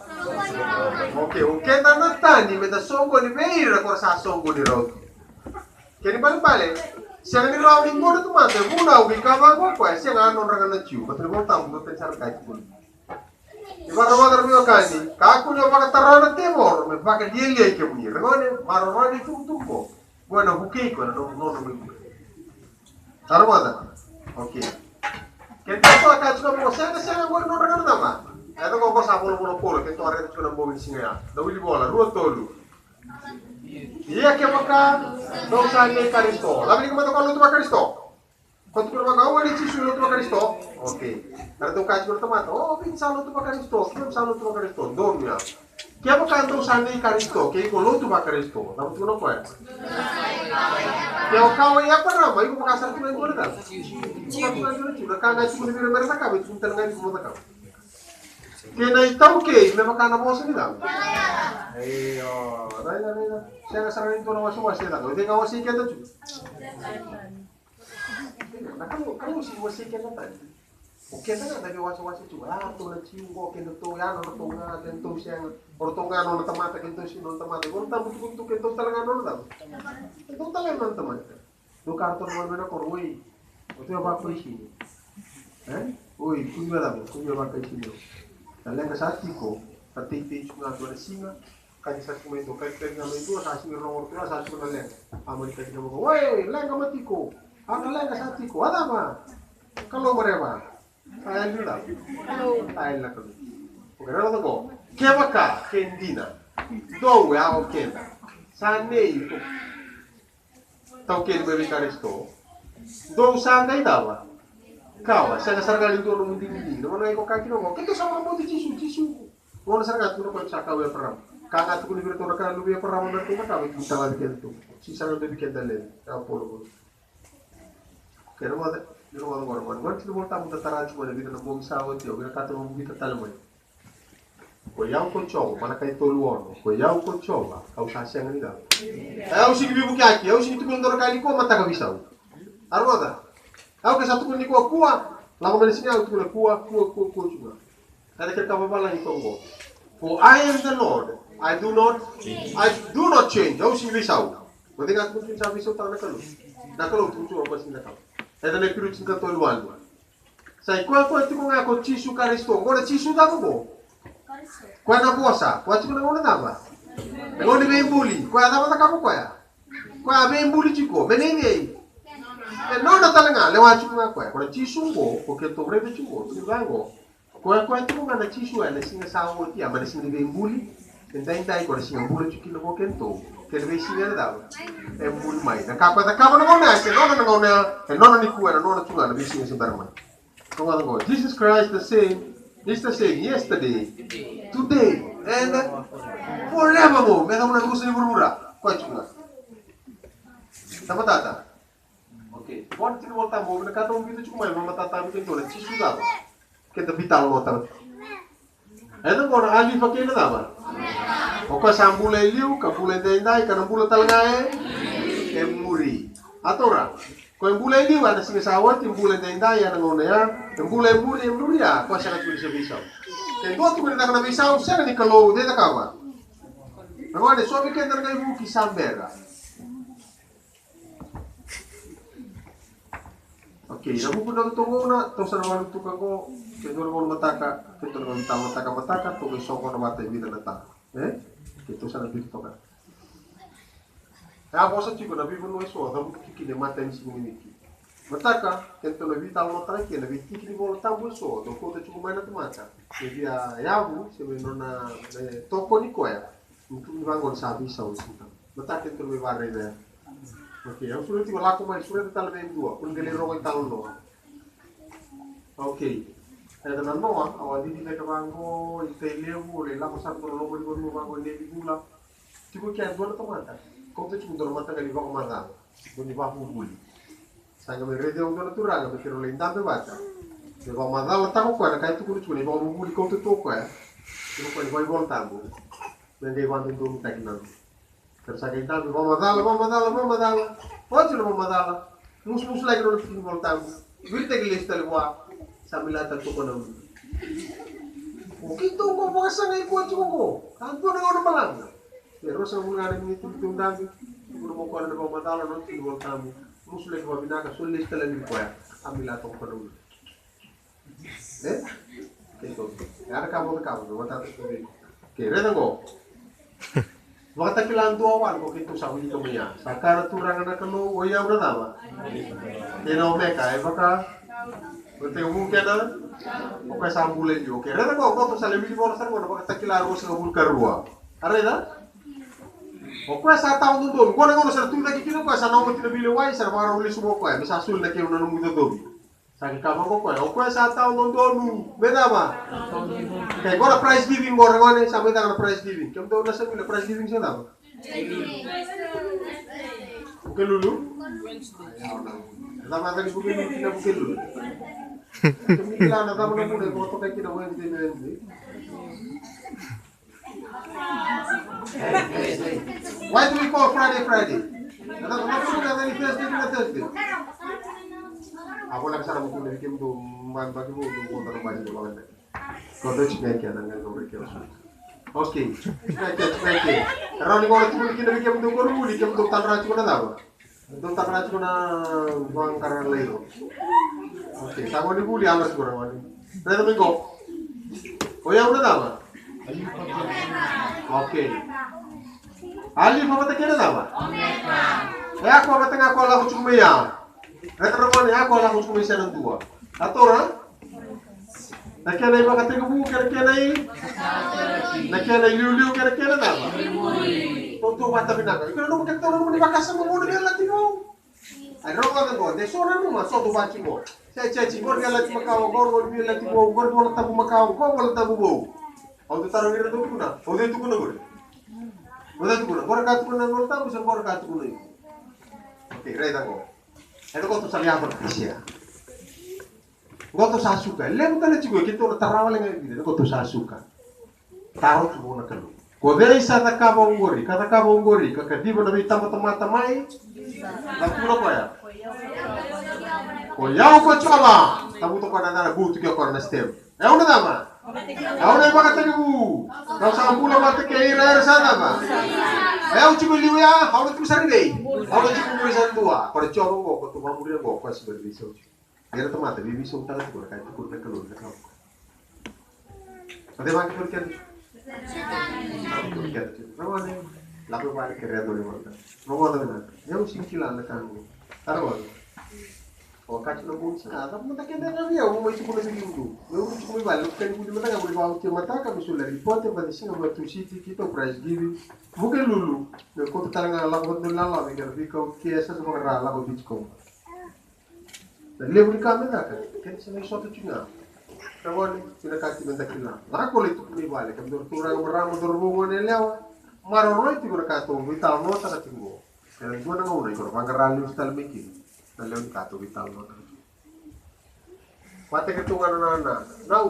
Okei, o keda na tani me da soqoni vei ira ko ra sa soqoni rau. Kena ibalebale, sega ni rawa ni dua na tamata e vunau vei ka vaqo o koya, sega a nodra ga na Jiu. Baleta ni Vola Tabu, Vola Tabu sara kai tukuni. Ni vakarogota na veiwekani, kakua ni o vakatara na tevoro me vakalialiai kemuni. Ragone, maroroya na itukutuku qo. Qo ena vukei iko ena nomu, nomu, nomu. Sa rogoca? Okei. Keda sa ka tiko mo sega, sega qori nodra ga na cava. E, da qo, qo sa volavola o Paula, keitou a raica tiko na bogi ni siga ya. Da wili vola, rua, tolu. Ia kevaka dou sa nei Karisito. Laveti mada ko lotu vaKarisito. Ko tukuna vaka, au a nei Jisu, lotu vaKarisito. Okei. Na ratou kaya tiko na tamata, o, vei sa lotu vaKarisito, kei sa lotu vaKarisito, donu ya. Kevaka dou sa nei Karisito, kei iko lotu vaKarisito, cava tukuna o koya? Ke o kawa i Eparama, iko vaka sara tu na dua na ka. Iko vaka tu na dua na Jiu, na ka ga e tukuna vei ira me ra cakava, e tukuna tale ga vei iko mo cakava. Kei na iTaukei, me vaka na vosa ni cava? Io, raica, raica. Sega sara ni dua na wasewase e caka, o cei ga wasei keda tu? Na Kalou, Kalou sega ni wasei keda tani. O keda ga da veiwasewase tu. A, ratou na Jiu qo, kedatou ya, nodratou ga, kedatou sega. O ratou ga nona tamata, kedatou sega nona tamata. Vola Tabu tukuna tu kedatou tale ga nona tamata. Kedatou tale ga nona tamata. Dou kaya ratou na gone mai na koro, oi. O tou ya vakaisini. E? Oi, kua ni via cava, kua ni via vakaisini. Na leqa sa tiko, sa teitei tu ga tu na siga. Kaci sa tiko mai dua, kaci, kaci ga mai dua, sa sega ni rogo ratou ya, sa tiko na leqa. A mani kaci ga mai, oi, leqa mai tiko. A na leqa sa tiko, a cava? Kalou mareva. A yali na cava? A yali na Kalou. Oke, na rogo qo. Kevaka, ke dina. Dou e ao keda. Sa nei, Taukei ni mai vei Karisito. Dou sa qai cava? Kawa, sega sara ga ni dua nomu digidigi. Na vanua iko kaya kina qo, keitou sa vakabauti Jisu, Jisu. Gauna sara ga tukuna o koya sa kawa i Eparama. Ka ga tukuni vei iratou na ka, luve i Eparama, na ratou na kawa, iko talavi keda tu. Si sara ga vei keda levu. Ka polo. Kena moce, ni rogoca qo na gone. Gone tiko ni Vola Tabu da tara tiko mai na vica na bogi sa oti, au vinakata mo bukita tale mai. Ko i au ko Jiova, Malakai tolu ono. Ko i au ko Jiova, au sa sega ni cava. E, au sega ni veivukiyaki, au sega ni tukuna dua na ka nikua, mataka veisau. A rogoca. Au ke sa tukuna nikua, kua, lako mai na siga au tukuna kua, kua, kua, kua, tukuna. Eda kere ka vavalagi toka qo. For I am the Lord, I do not, I do not change. Au sega ni veisau. Ko cei ga tukuna tu ni sa veisautaka na Kalou? Na Kalou tukuna tu, au ko sega ni cakava. Eda na Iperiu tinikatolu walu. Sa i koya, koya tiko ga ko Jisu Karisito. Qo na Jisu cava qo? Koya na vosa. Koya tiko na gauna cava? Na gauna ni veibuli. Koya cava cakava koya? Koya a veibuli tiko. Me nei cei? E nona tale ga, lewa tiko ga koya. Ko na Jisu qo, ko keitou raica tiko qo, tiko ga qo. Koya, koya tiko ga na Jisu ena siga sa oti, a mai na siga ni veibuli. Edaidai ko na siga bula tiko kina ko keitou. Kena veisiga ena cava? E buli mai. Na ka koya cakava na gauna ya, se nona na gauna ya, e nona nikua, ena nona tu ga na veisiga se bera mai. Come on, go. Jesus Christ the same, is the same yesterday, today, and forevermore. Me cakava na rusa ni vuravura. Koya tiko ga. Sa matata. Okay. Gone tiko ni Vola Tabu, au vinakata mo biuta tiko mai, mo matata vei keitou na Jisu cava. Keda veitalanoataka tiko. Eda qo na Alifa kei na cava? O koya sa bula e liu, ka bula edaidai, ka na bula tale ga e, e muri. A taura. Ko e bula e liu ena siga sa oti, bula edaidai ena gauna ya, e bula e muri, e muri ya, koya sega tiko ni se veisau. Ke dua tiko ni caka na veisau, sega ni Kalou, de cakava. Na gone, so vei keda na qai vuki sa bera. Okay, na vuku na nodatou gauna, tou sa na valutuka qo, ke dua na gauna mataka, ke dua na gauna mataka, mataka, tou qai soqona vata e vica na taro. E? Ke tou sa na biuta toka. E a vosa tiko na veivanua eso, cavuti tiko kina e matai ni siga ni wiki. Mataka, ke tou na veitalanoataka kina, veitiki ni Vola Tabu eso, dau kauta tiko mai na tamata. Me via yavu, se me nona, me tokoni koya. Ni tukuni vaqo ni sa veisau e siga. Mataka keitou mai vakaraica ya. Okay, au sureti tiko lako mai sureta tale mai e dua. Kua ni qai lai rogo i talanoa. Okay. Raica na noa, au a cici beka vaqo i Tailevu, au lai lako sara tiko na loma ni vanua vaqo i Navicula. Tiko kea e dua na tamata. Kauta tiko dua na mataqali vakamacala. Dua ni vakavuvuli. Sa qai mai raici au dua na turaga me keirau lai dabe vata. Me vakamacalataka o koya na ka e tukuni tiko na ivakavuvuli kauta tu o koya. Tiko o koya na iVola Tabu. Me qai vakadodomitaki na. Kera sa qai dabe, vakamacala, vakamacala, vakamacala. Oti na vakamacala. Musumusulaki na nona tiki ni Vola Tabu. Viritaki lesu tale vua. Sa mila tale toka na ulu. O keitou qo vakasagai koya tiko qo. Ka dua na gauna balavu. E ruasagavulu ga na miniti keitou dabe. Tukuna mo koya na vakamacala, nona tiki ni Vola Tabu. Musulaki vakavinaka, soli lesu tale yani vei koya. Sa mila toka na ulu. E? Keitou. Era ka mo ka mo matata tu vei. Ke raica qo. Vakatakila dua walu ko keitou sa wilika mai ya. Sa kaya na Turaga na Kalou, o yau na cava? Kei na Omeka, e vaka. Ko tekivu kei na. O koya sa bula e liu. Ke raica qo, qo tou sa lai wili voli sara qo na Vakatakila ruasagavulu ka rua. A raica? O koya sa tawa dodonu. Qo na gauna sa na tucake kina o koya, sa na oti na veilewai, sa na vakarau lesu mai o koya. Me sa soli na kena nomu icocovi. Sa qai kaya vaqo o koya, o koya sa tawa dodonu me cava? Kai qo na prize giving qo, ragone, sa mai caka na prize giving. Kemudou na sa vuli na prize giving se cava? Vukelulu? Cava na caka ni Vukelulu kina Vukelulu? Kemuni kila na cava na vuna e vakatokai kina Wednesday me Wednesday? Why do we call Friday Friday? Na cava na vuna e caka ni Thursday kina Thursday? A voleka sara mo kune vei kemudou mai baki vou dou vodo na baki dou vakavinaka. Ko dou tiko mai kea na qai dou reke. Okay. Tiko mai kea, tiko mai kea. Rawa ni qo na tukuni kina vei kemudou qori vuli, kemudou tadra tiko na cava? Dou tadra tiko na vaqara lairo. Okay, sa qo ni vuli, ala tiko na qo ni. Raica mai qo. O yau na cava? Okay. Alifa vata kei na cava? E a koya vata ga koya lako tiko mai ya. Raica na qo ni a koya lako tiko mai se na dua. A taura? Na kena ivakatekivu kei na kena i, na kena iliuliu kei na kena cava? Tautauvata vinaka. Iko na nomu kena taura nomu ni vakasama mo na via lati vou. A rogoca qo, de so na numa so tu vaki qo. Se chechi qo via lati makawa, qo qo via lati vou, qo Vola Tabu makawa, qo Vola Tabu vou. Au tu taro ngira tu kuna, au tu kuna qori. Au tu kuna, qo ra ka tu kuna Vola Tabu, se qo ra ka tu kuna iko. Okay, raica qo. E qo tu sa via tu na kasia. Qo tou sa suka. E levu tale tiko e keitou na tara wale ga e vica, qo tou sa suka. Taro tu vua na Kalou. Ko cei sa cakava oqori, ka cakava oqori, ka kaciva na veitabatamata mai? Na tukuna koya. Ko i au ko Jiova. Tavuta koya na yacana, butu ke o koya na stem. E au na cava? E au na ivakatekivu. Kau sa bula vata kei ira era sa cava? E au tiko e liu ya, au na tiko sara i vei? Au na tiko muri sara dua. Ko na Jiova oqo, ko tou vamuria oqo, ko a siveri veisau tiko. Era tamata veivisautaka tiko na ka e tukuna na Kalou na ka oqo. O cei vakivoli keda? Vakivoli keda tiko. Ragone, lako i vale, kerea dua na imatai. Rogoca vinaka. Au sega ni kila na ka oqo. Ka ragone. O ka tiko na bogi sa, a, cava mada keda na via, au mai tukuna vei kemudou. Meu tiko mai vale, au kani vuli mada ga, vuli vakaotia mataka, me soli na ripote, vata siga mai Tusiti, keitou prize giving. Vukelulu, me kauta tale ga lako vata na lalawa, me kena veikau ke sa sa vakara lako Beach Comber. Na levu ni ka me caka, keda sega ni sota tiko ga. Ka gone, kei na ka tiko me da kila. Lako lai tukuna i vale, kemudou na turaga, marama, cauravou, gone yalewa. Maroroi tiko na ka tou veitalanoataka tiko qo. Kena dua na gauna iko na vaqara lesu tale mai kina na lewe ni ka tou veitalanoataka tiko. Vata kei tu ga na, na, na, nau.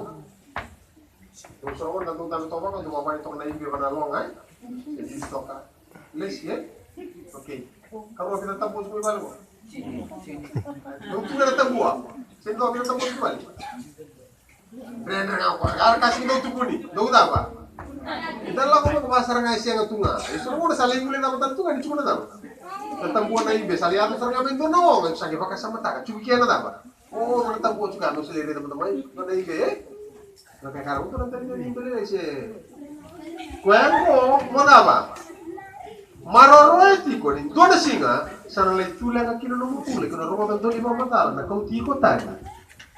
Dou sa gona dou dabe toka, dou vavani toka na ibe va na loga, e? E disi toka. Lesi, e? Okay. Karua kina tabua tiko i vale qo. Dou tu ga na tabua. Se dou kina tabua tiko i vale. Dredre ga koya. Era ka sega ni dau tukuni. Dou cava? Eda lako mai ko va sara ga e sega tu ga. E so na gauna sa lai gule cava tale tu ga ni tiko na cava? Na tabua na ibe sa lai yaco sara ga mai dua na oga, sa qai vakasamataka. Tiko kea na cava? O, na tabua tiko ga, meu sa lai raica mada mai. Dua na ibe, e? Na ka e kara, o dua na tani dua na ibe lai se. Koya qo, mo cava? Maroroya tiko ni dua na siga sa na lai tulega kina na nomu bula, iko na rogoca dua na ivakamacala na kauti iko tani.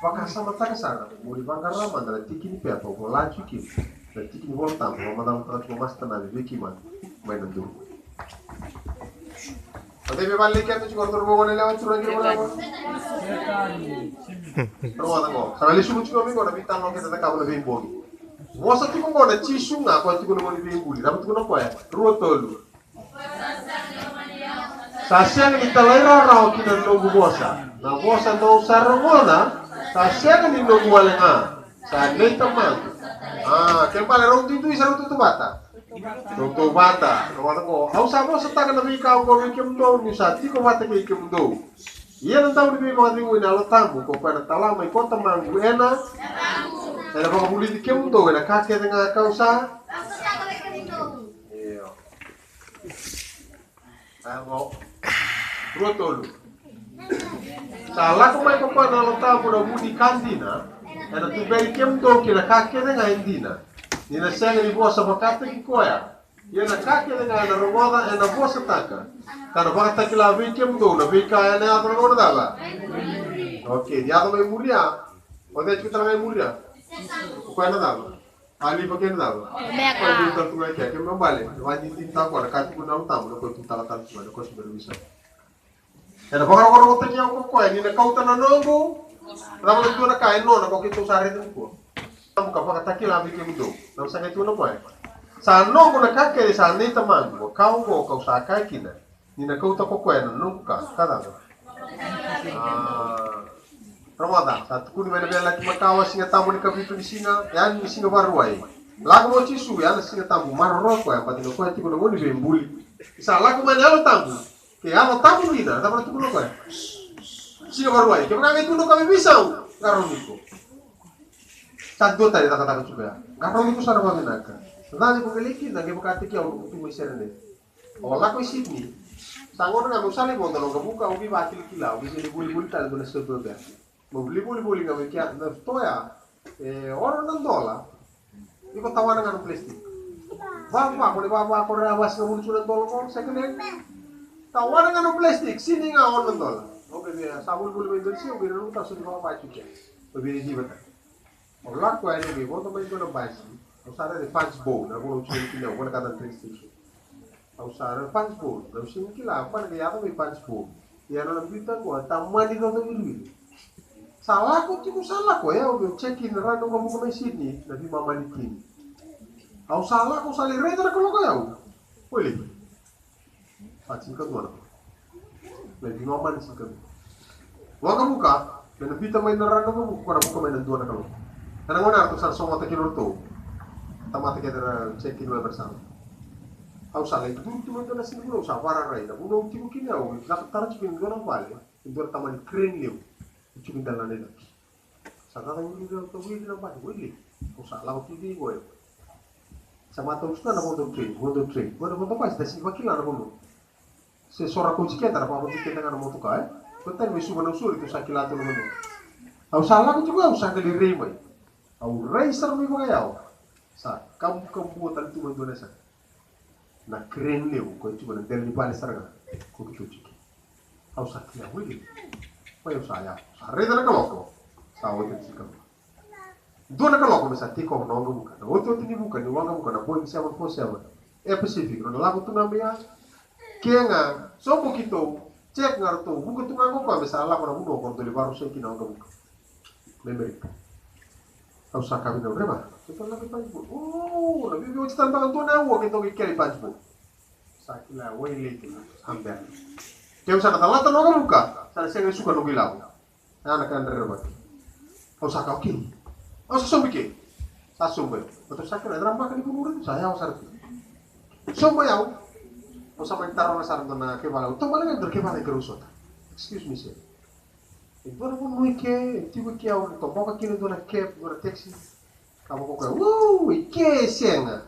Vakasamataka sara, mo ni vaqara mada na tiki ni pepa o vola tiko kina, na tiki ni Vola Tabu, vakamacalataka tiko o Masta Nave vei keimami mai na duru. O cei me vale keda tiko, o cauravou, gone yalewa, turaga kei na marama? Rogoca qo, sa na lesu tiko mai qo na veitalanoa keda cakava na veibogi. Vosa tiko qo na Jisu ga, koya tiko na gone veibuli, cava tukuna koya? Rua, tolu. Sa sega ni talairawarawa ki na noqu vosa. Na vosa dou sa rogoca, sa sega ni noqu wale ga. Sa nei Tamaqu. A, kena ibalebale rau duidui sa rau tautauvata. Tou, tou vata, na vata ko. Au sa vosataka na veika oqo vei kemudou, niu sa tiko vata kei kemudou. Ia na dau ni veivakacegui na Yalo Tabu, ko koya na tala mai ko Tamaqu ena, ena vakavulici kemudou ena ka kece ga kau sa. Io. Avo. Rua, tolu. Sa lako mai ko koya na Yalo Tabu na vu ni ka dina, ena tuberi kemudou ki na ka kece ga e dina. Ni na sega ni vosa vakataki koya. Ia na ka kece ga ena rogoca ena vosataka, ka na vakatakila vei kemudou na veika ena yaco na gauna cava. Okei, ni yaco mai muria. O cei tiko tale ga e muria? O koya na cava? A liva kei na cava? Omega. Koya e tu tale tu ga e kea, kei me bale. Vakadinadinataka koya na ka e tukuna na Yalo Tabu, na koya e tu tale tale tu ga, na koya se bera visa. Ena vakarokorokotaki au ko koya ni na kauta na noqu. Cava na dua na ka e nona ko keitou sa raica nikua? Tabu ka vakatakila vei kemudou. Na sa qai tukuna o koya, sa noqu na ka kece sa nei Tamaqu, ka oqo kau sa kaya kina, ni na kauta ko koya na noqu ka, ka cava? A, rogoca, sa tukuni mai na Veiyalayalati Makawa, Siga Tabu ni kavitu ni siga, yani ni siga Vakarauwai. Lako mai o Jisu, yani na Siga Tabu, maroroya koya, baleta ni o koya tiko na gone ni veibuli. Sa lako mai na Yalo Tabu, ke Yalo Tabu dina, cava na tukuna o koya? Siga Vakarauwai, kevaka e tukuna o koya me veisau, qarauni iko. Sa dua tale na cakacaka tiko ya. Qarauni iko sara vakavinaka. Cava iko qai lai kina, kevaka tiko au noqu tu mai Serene. Au lako i Sydney. Sa gauna ga meu sa lai vodo na waqavuka, au qai vakilakila, au qai lai volivoli tale dua na suburb ya. Meu lai volivoli ga mai kea, na sitoa ya, e ono na dola. Iko tawana ga na plastic. Vava, ko ni vava, ko ni vava, siga vulu tu na dola ko, second hand. Tawana ga na plastic, sini ga ono na dola. Au qai via, sa volivoli mai Indonesia, au qai rauta, sa ni vava tu kea. Au via ni vata. Au lako yani, au qai vodo mai dua na basi. Au sa raica Punchbowl, na vanua au tiko kina, au vinakata na train station. Au sa raica Punchbowl, na au sega ni kila, au kua na qai yaco mai Punchbowl. Ia na nona biuta qo, tamani coco wiliwili. Sa lako tiko, sa lako, e, au check in, ra na waqavuka mai Sydney, na veimama ni tini. Au sa lako, sa lai raica na kaloko yau. Oi, lai. Sa tinikadua na. Me veimama ni tinikadua. Waqavuka, me na biuta mai na ra na waqavuka, ko na vuka mai na dua na kaloko. Ena gauna eratou sa sogota kina o ratou. Tamata kece ra check in mai Vanisala. Au sa lai duri tu mai dua na siga vunau, sa vararai. Na vunau au tiko kina au, lako tara tiko kina dua na vale, e dua na tamani crane levu. E tiko i dela na ilati. Sa caka wili na, ka wili na bati, wili. Au sa lako tu vei koya. Sa matau tu na vodo train, vodo train. Vodo, vodo basi, da si vakila na vodo. Se so ra kauti keda, ra vakauti keda ga na motoka, e? Ko tani mai Suva na usori, tou sa kila tu na vodo. Au sa lako tiko, au sa qai rai mai. Au rai sara mai vakayawa. Sa kabu, kabua tale tu mai dua na yasana. Na crane levu, ko e tiko na dela ni vale sara ga. Ko keitou tiko. Au sa kila, wili. Mai au sa yawa. Sa raica na kaloko. Sa oti na tinikadua. Dua na kaloko me sa take off na waqavuka. Na otioti ni vuka, ni waqavuka na Boeing seven four seven Air Pacific, nona lako tu ga mai ya. Ke ga, sobu keitou, check ga ratou, vuka tu ga qo koya me sa lako na vanua ko ratou lai vakarusai kina na waqavuka. Me Amerika. Au sa kaya vei au, reva, keitou lako i Punchbowl. O, na veiveoti tale beka dua na aua keitou qai kele i Punchbowl. Sa kila, wai late na, sa bera. Keu sa na calata na waqavuka, sa na sega ni suka noqu ilavo. Ya na ka rerevaki. Au sa kaya, okay. Au sa sobu i ke. Sa sobu au. Baleta au sa kila, e dra baka ni vanua rai, sa yawa sara tu. Sobu au. Au sa mai taroga sara dua na kaivala. Au taubale ga dua na kaivala i Kerausota. Excuse me, sir. E dua na vanua i ke, e tiko i ke, au toboka kina dua na cab, dua na taxi. Ka vaka o koya, uu, i ke e sega.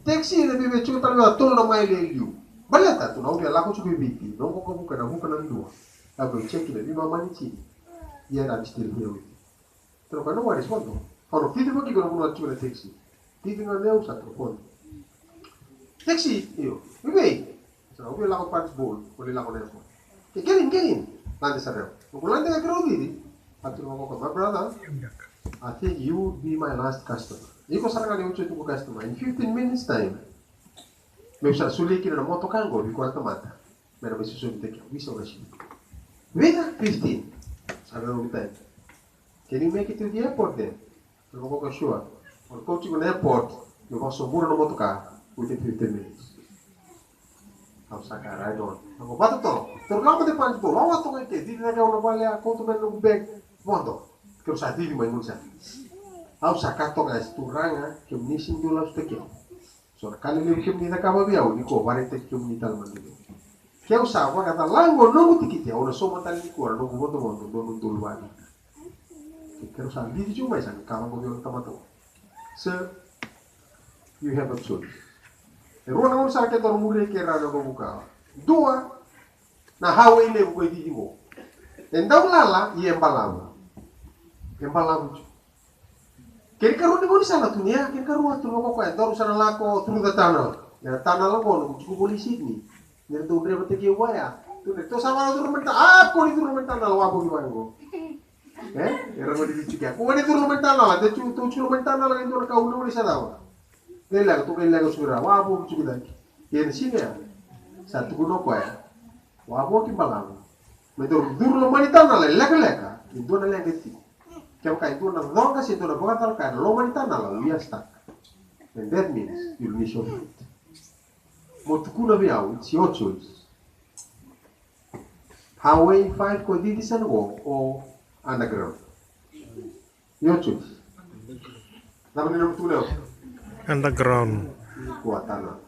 Taxi na veive tiko tale ga tolu na maile e liu. Baleta tu na au via lako tiko i Viti, na noqu waqavuka na vuka na dua. Au via check na veimama ni tini. Ia, I'm still here with you. Tena o koya, no worries, vodo. Au na cici vaki iko na vanua tiko na taxi. Cici ga na au sa toro vodo. Taxi, io. Vei vei? Sa, au via lako Punchbowl, au lai lako na airport. Ke, get in, get in. Lade sara au. Noqu lade ga keirau cici. A tukuna vaka o koya, my brother, I think you would be my last customer. Iko sara ga na iotioti noqu customer. In fifteen minutes time, meu sa solia kina na motoka qo vei koya na tamata. Me na mai sosomitaki au, veisau na siga. Vei na fifteen. Sa vei au time. Can you make it to the airport then? Au vaka, sure. Au kauti iko na airport, meu vakasobura na motoka within fifteen minutes. Au sa kaya, right on. Au vaka, vata toka. Toro lako mada i Punchbowl, au a toka i ke, cici cake au na vale, a kauta mai na noqu bag, vodo. Keirau sa cici mai gaunisala. Au sa kaya toka, e, Turaga, kemuni sega ni dau lasutaki au. So na ka lelevu kemuni cakava vei au, ni ko vakaraitaki kemuni tale mada. Keu sa vakacala qo noqu tikite, au na sauma tale nikua na noqu vodovodo, dua na udolu vale. Ke keirau sa biuti tiko mai, sa ni ka vaqo vei au na tamata qo. Sir, you have a choice. E rua na gauna sara kedaru muria kei ira na noqu vuka. Dua, na highway levu ko i cici qo. E dau lala, ia e balavu. E balavu tiko. Kena ikarua ni gaunisala tu ni ya, kena ikarua tu na vaka koya, daru sa na lako through the tunnel. Ia na tunnel qo, noqu tiko voli Sydney. Ni ra dau draivataki au vaya. Tu ni, tou sa vaka curu mani tunnel, a, ko ni curu mani tunnel, wavoki vaqo. E? Era goni tiko ya. Ko ni curu mani tunnel, de tu, tou curu mani tunnel, e dua na ka unauni sa cava. Qai leqa, tou qai leqa suru, wavoki tiko cake. Ia na siga ya. Sa tukuna o koya. Wavoki balavu. Me daru curu loma ni tunnel, lekaleka. E dua na leqa tiko. Kevaka e dua na coqa se dua na vakacalaka ena loma ni tunnel, we are stuck. And that means you'll miss your flight. Mo tukuna vei au, it's your choice. Highway five ko cici sara qo o underground. Your choice. Cava ni nomu tukuna? Underground. Kua tunnel.